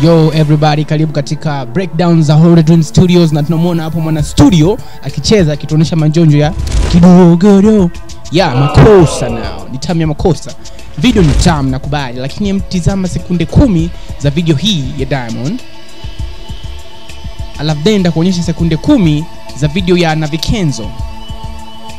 Yo everybody, karibu katika breakdown za Hollywood Dream Studios, na tunamuona hapo mwana studio akicheza akituonesha manjonjo ya kidogo. Ya makosa nao, ni tamu ya makosa. Video ni tamu nakubali, lakini mtizama sekunde 10 za video hii ya Diamond. Alafu then nitakuonyesha sekunde 10 za video ya Navy Kenzo.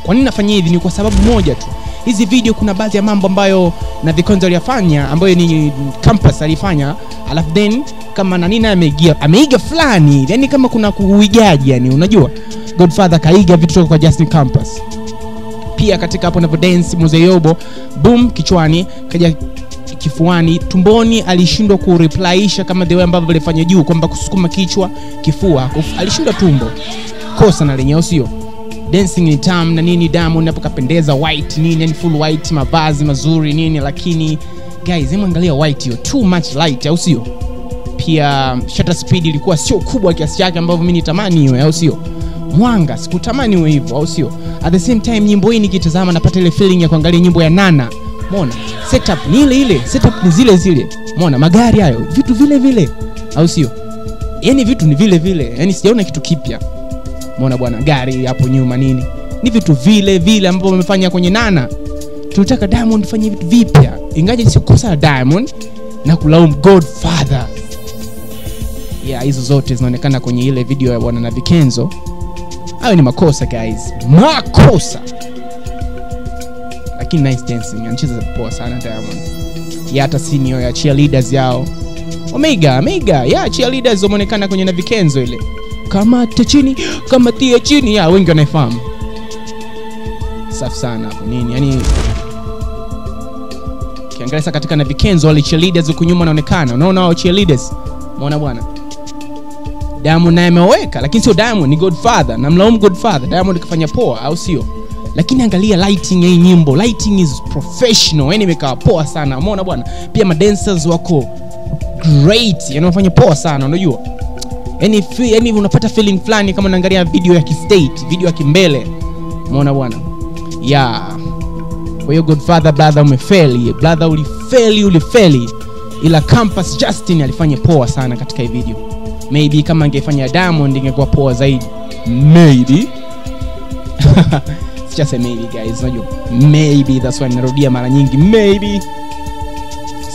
Kwa nini nafanya hivi? Ni kwa sababu moja tu. Hizi video kuna baadhi ya mambo ambayo Navy Kenzo aliyafanya, ambayo ni Campus alifanya, alafu then kama nani naye ameiga fulani, yani kama kuna kuigaji, yani unajua Godfather kaiga vitu kutoka kwa Justin Campus. Pia katika hapo anapo dance Mzee Yobo, boom, kichwani kaja kifuani, tumboni alishindwa kureplyisha kama the way ambavyo alifanya juu, kwamba kusukuma kichwa kifua, alishindwa tumbo. Kosa na lenyewe, sio? Dancing ni tamu na nini, Diamond hapo kapendeza, white nini, yani full white, mavazi mazuri nini, lakini guys, hebu angalia white hiyo, too much light, au sio? Pia shutter speed ilikuwa sio kubwa kiasi chake ambavyo mimi nitamani iwe, au sio? Mwanga sikutamani iwe hivyo, au sio? At the same time nyimbo hii nikitazama napata ile feeling ya kuangalia nyimbo ya Nana. Umeona? Setup ni ile ile, setup ni zile zile. Umeona magari hayo, vitu vile vile, au sio? Yaani vitu ni vile vile, yani sijaona kitu kipya. Umeona bwana, gari hapo nyuma nini? Ni vitu vile vile ambavyo wamefanya kwenye Nana. Tunataka Diamond fanye vitu vipya. Ingaje sio kosa la Diamond na kulaumu Godfather. Yeah, hizo zote zinaonekana kwenye ile video ya bwana Navy Kenzo. Hayo ni makosa guys, makosa. Lakini nice dancing, anacheza poa sana Diamond. Ya hata senior ya cheerleaders yao. Omega, ya cheerleaders wameonekana kwenye Navy Kenzo ile. Kama chini, kama tia chini, ya wengi wanaifahamu. Safi sana hapo nini? Yani kiangalia sasa katika Navy Kenzo wale cheerleaders huko nyuma wanaonekana. Unaona wao cheerleaders? Umeona bwana? Diamond naye ameweka, lakini sio Diamond, ni Godfather. Namlaumu Godfather. Diamond kafanya poa, au sio? Lakini angalia lighting ya hii nyimbo. Lighting is professional. Yani imekaa poa sana. Umeona bwana? Pia ma dancers wako great. Yani wanafanya poa sana, unajua? Yani unapata feeling fulani kama unaangalia video ya kistate, video ya kimbele. Umeona bwana? Yeah. Kwa hiyo Godfather brother umefeli, brother ulifeli. Ila Campus Justin alifanya poa sana katika hii video. Maybe kama angefanya Diamond ingekuwa poa zaidi. Maybe. It's just a maybe guys, unajua. Maybe, that's why narudia mara nyingi. Maybe.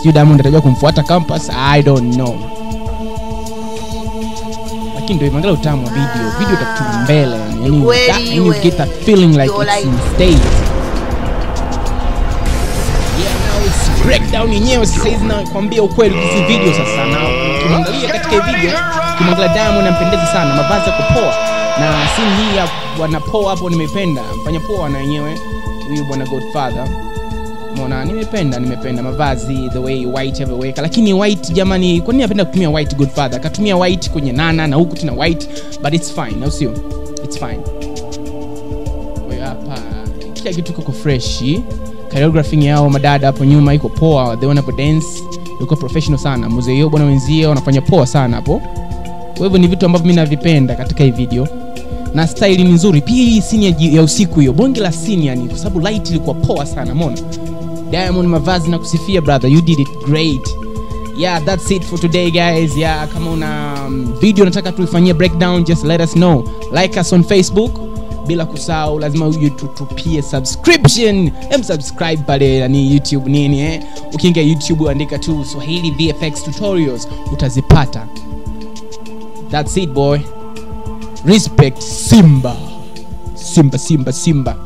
Sio Diamond atajua kumfuata Campus, I don't know. Lakini ndio angalia utamu wa video. Video itakutoa mbele yani. Yani you get that feeling like it's in state. Yeah, now it's breakdown yenyewe sasa hizi nakwambia ukweli hizi video sasa. Na ukimwangalia katika hii video, ukimwangalia Diamond anampendeza sana, mavazi yako poa. Na scene hii ya bwana poa hapo nimeipenda. Mfanya poa na yenyewe huyu bwana Godfather. Umeona, nimependa mavazi, the way white everywhere. Lakini white jamani, kwa nini napenda kutumia white Godfather? Akatumia white kwenye Nana na huku tena white, but it's fine, au sio? It's fine. Kwa hiyo hapa kila kitu kiko fresh. Choreographing yao madada hapo nyuma iko poa, they wanna dance, yuko professional sana. Mzee yao bwana wenzie wanafanya poa sana hapo. Kwa hivyo ni vitu ambavyo mimi navipenda katika hii video. Na style ni nzuri. Pia hii scene ya usiku hiyo, bonge la scene yani, kwa sababu light ilikuwa poa sana, umeona? Diamond mavazi na kusifia brother, you did it great. Yeah, that's it for today guys. Yeah, kama una video nataka tuifanyie breakdown, just let us know. Like us on Facebook. Bila kusahau lazima ututupie subscription. Subscribe pale yani YouTube nini Ukiingia YouTube andika tu Swahili VFX Tutorials utazipata. That's it boy. Respect Simba. Simba Simba Simba.